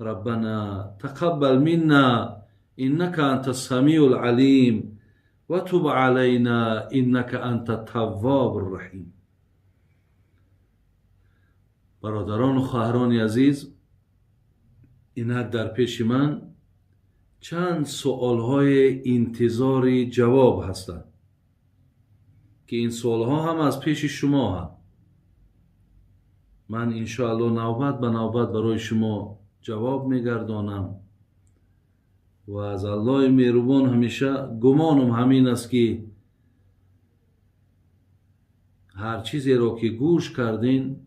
ربنا تقبل منا إنك أنت السميع العليم وتب علينا إنك أنت التواب الرحيم. برادران و خواهران عزیز، اینک در پیش من چند سوالهای انتظار جواب هستند که این سوالها هم از پیش شما هم. من انشاءالله نوبت به نوبت برای شما جواب میگردانم و از الله مهربان همیشه گمانم همین است که هر چیزی را که گوش کردین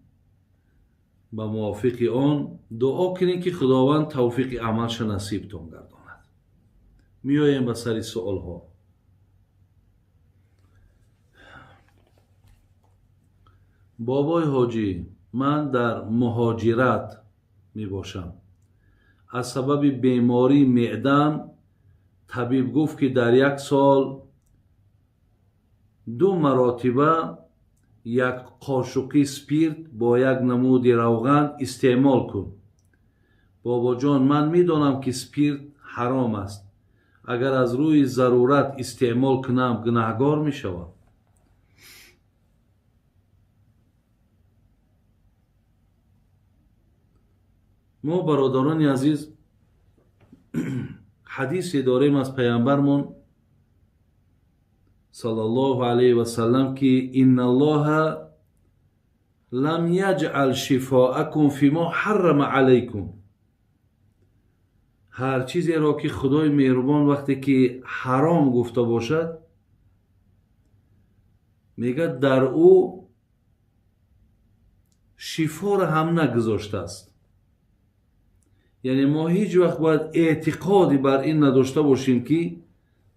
به موافق آن دعا کنین که خداوند توفیق عملش نصیبتان گرداند. میاییم به سر سوال ها. بابای حاجی، من در مهاجرت می باشم. از سبب بیماری معدم طبیب گفت که در یک سال 2 مراتبه یک قاشقی سپیرت با یک نمود روغن استعمال کن. بابا جان، من میدانم که سپیرت حرام است. اگر از روی ضرورت استعمال کنم گناهگار میشوم. ما برادران عزیز حدیثی داریم از پیامبرمون صلی الله علیه و سلم که ان الله لم یجعل شفاءکم فیما حرم علیکم. هر چیزی را که خدای مهربان وقتی که حرام گفته باشد، میگه در او شفا را هم نگذاشته است. یعنی ما هیچ وقت باید اعتقادی بر این نداشته باشیم که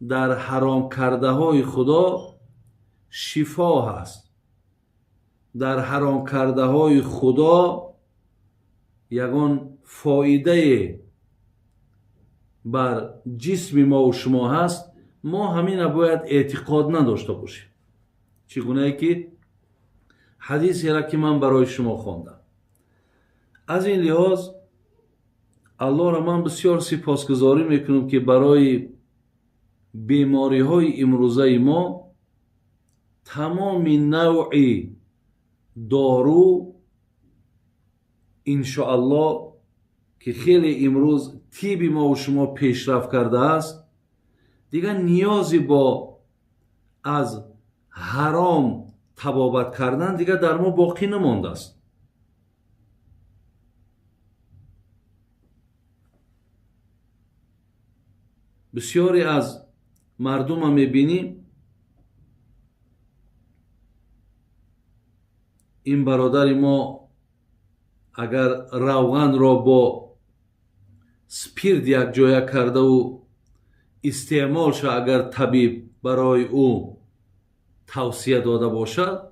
در حرام کرده های خدا شفا هست، در حرام کرده های خدا یگان فایده بر جسم ما و شما هست. ما همین باید اعتقاد نداشته باشیم. چگونه که حدیثی را که من برای شما خواندم. از این لحاظ الله را من بسیار سپاسگزاری میکنم که برای بیماری های امروزه ما تمام نوع دارو انشاءالله که خیلی امروز طب ما و شما پیشرفت کرده است، دیگه نیازی با از حرام طبابت کردن دیگه در ما باقی نمانده است. بسیاری از مردم میبینی این برادر ما اگر روغن را با سپیرت یک جایه کرده و استعمال شه، اگر طبیب برای او توصیه داده باشد،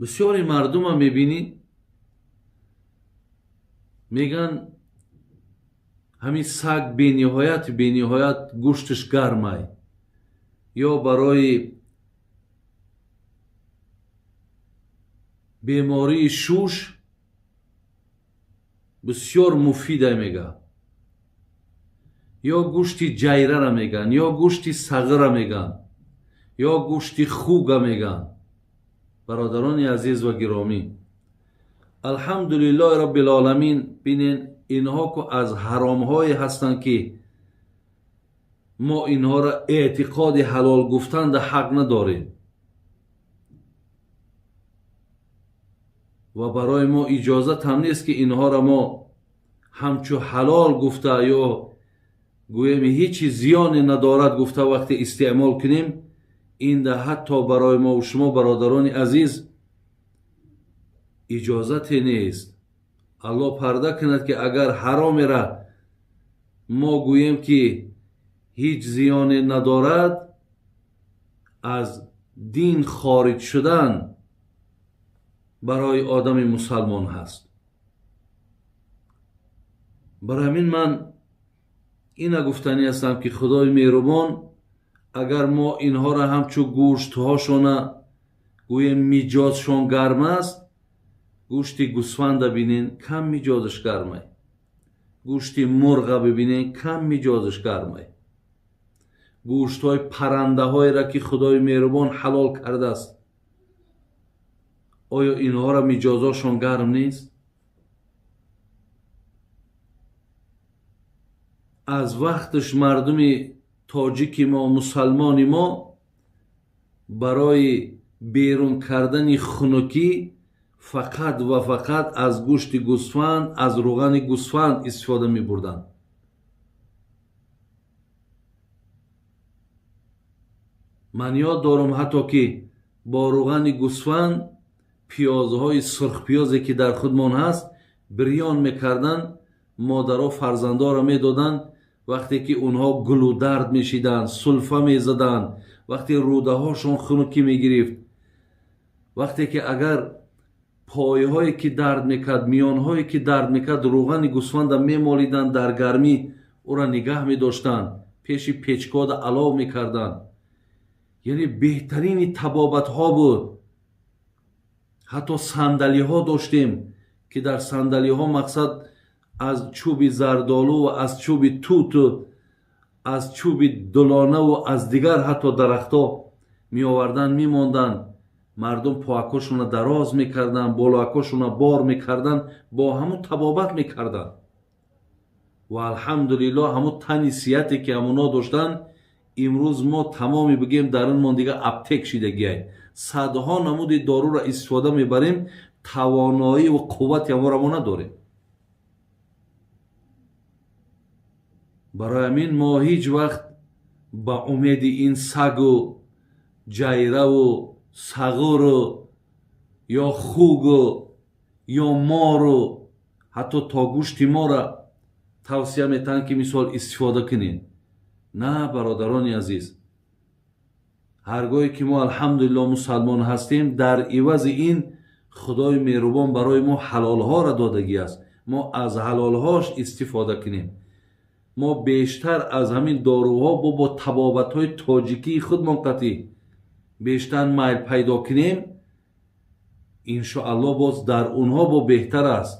بسیاری مردم میبینی میگن همین سگ بینهایت بینهایت گوشتش گرمه، یا برای بیماری شوش بسیار مفیده میگه، یا گوشت جیره را میگن، یا گوشت سغه را میگن، یا گوشت خوگه میگن. برادران عزیز و گرامی، الحمدلله رب العالمین، بینین اینها که از حرامهای هستند که ما اینها را اعتقاد حلال گفتن در حق نداریم و برای ما اجازه هم نیست که اینها را ما همچو حلال گفته یا گوییم هیچ زیانی ندارد گفته وقتی استعمال کنیم. این ده حتی برای ما و شما برادران عزیز اجازه نیست. الله پرده کند که اگر حرام را ما گوییم که هیچ زیانی ندارد، از دین خارج شدن برای آدم مسلمان هست. برای همین من اینا گفتنی هستم که خدای مهربان اگر ما اینها را همچو گوشت هاشون گویم میجازشون گرم است، گوشت گوسفند بینین کم میجازش گرمه، Гӯшти мурға бибинен, кам миҷозаш гармай. Гӯштҳои паррандаҳоеро, ки Худои меҳрубон ҳалол кардааст, оё инҳоро миҷозошон гарм нест? Аз вақташ мардуми тоҷики мо, мусалмони мо барои берун кардани хунукӣ фақат ва фақат аз гӯшти гӯсфанд, аз рӯғани гӯсфанд истифода мебурданд. Ман ёд дорам, ҳатто ки бо рӯғани гӯсфанд пиёзҳои сурхпиёзе, ки дар худмон ҳаст, бирён мекарданд, модаро фарзандоро медоданд. Вақте ки онҳо гулудард мешиданд, сулфа мезаданд, вақте рӯдаҳошон хунукӣ мегирифт, вақте ки агар пойҳое ки дард мекард, миёнҳое ки дард мекард, рӯғани гӯсфанда мемолиданд, дар гармӣ ӯро нигаҳ медоштанд, пеши печкода алов мекарданд. Яъне беҳтарини табобатҳо буд. Ҳатто сандалиҳо доштем, ки дар сандалиҳо мақсад аз чӯби зардолу ва аз чӯби туту, аз чӯби дулонаву аз дигар ҳатто дарахтҳо меоварданд, мемонданд. Мардум поакҳошонро дароз мекарданд, болоакҳошонро бор мекарданд, бо ҳамун табобат мекарданд. Ва алҳамдулиллоҳ, ҳамун тани сиҳате, ки ҳамунҳо доштанд, имрӯз мо тамоми бигем дарунмон дига аптек шидагиай, садҳо намуди доруро истифода мебарем, тавоноӣ ва қуввати ҳамонро мо надорем. Барои ҳамин мо ҳеҷ вақт ба умеди ин сагу ҷайраву сағуру ё хугу ё мору, ҳатто то гӯшти мора тавсия метаҳанд, ки мисол истифода кунед. На, бародарони азиз, ҳар гоҳе ки мо алҳамдулилло мусалмон ҳастем, дар ивази ин Худои меҳрубон барои мо ҳалолҳоро додагӣ аст, мо аз ҳалолҳош истифода кунем. Мо бештар аз ҳамин доруҳо бо табобатҳои тоҷикии худмон қатъӣ бештар майл пайдо кунем, иншоаллоҳ боз дар онҳо бо беҳтар аст.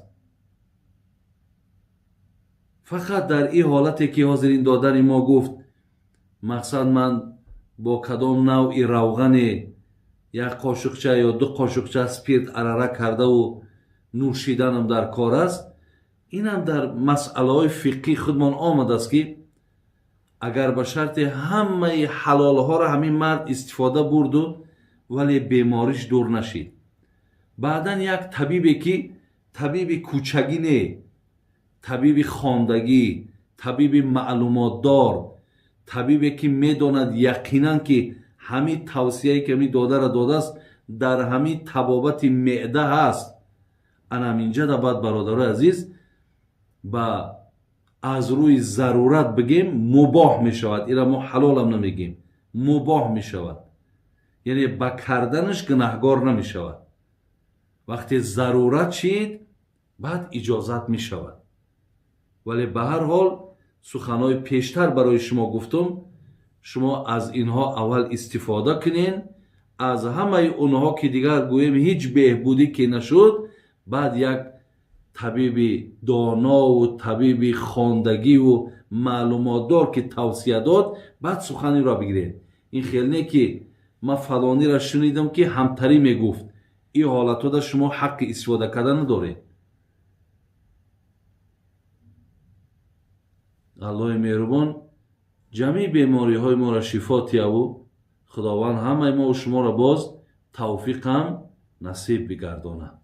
Фақат дар ин ҳолате, ки ҳозир ин додари мо гуфт, мақсад ман бо кадом навъи равғане як қошуқча ё ду қошуқча спирт арара кардаву нӯшиданам дар кор аст, инам дар масъалаҳои фиқҳии худмон омадааст, ки агар ба шарти ҳамаи ҳалолҳоро ҳамин мард истифода бурду, вале бемориш дур нашид, баъдан як табибе, ки табиби кӯчагӣ не, табиби хондагӣ, табиби маълумотдор, табибе, ки медонад яқинан, ки ҳамин тавсияе, ки ҳамин додара додааст, дар ҳамин табобати меъда ҳаст, ана ҳаминҷада баъд, бародарои азиз, ба аз рӯи зарурат бигем, мубоҳ мешавад. Ира мо ҳалолам намегем, мубоҳ мешавад, яъне ба карданаш гунаҳгор намешавад. Вақте зарурат шид, баъд иҷозат мешавад. Вале ба ҳар ҳол, суханҳои пештар барои шумо гуфтум, шумо аз инҳо аввал истифода кунен. Аз ҳамаи онҳо ки дигар гӯем ҳеҷ беҳбудӣ ки нашуд, баъд як табиби донову табиби хондагиву маълумотдор, ки тавсия дод, баъд суханеро бигиред. Ин хел не, ки ман фалониро шунидам, ки ҳамтарӣ мегуфт. Ин ҳолатҳода шумо ҳаққи истифода карда надоред. Аллоҳи меҳрубон ҷамъи бемориҳои моро шифо тияву Худованд ҳамаи мову шуморо боз тавфиқам насиб бигардонад.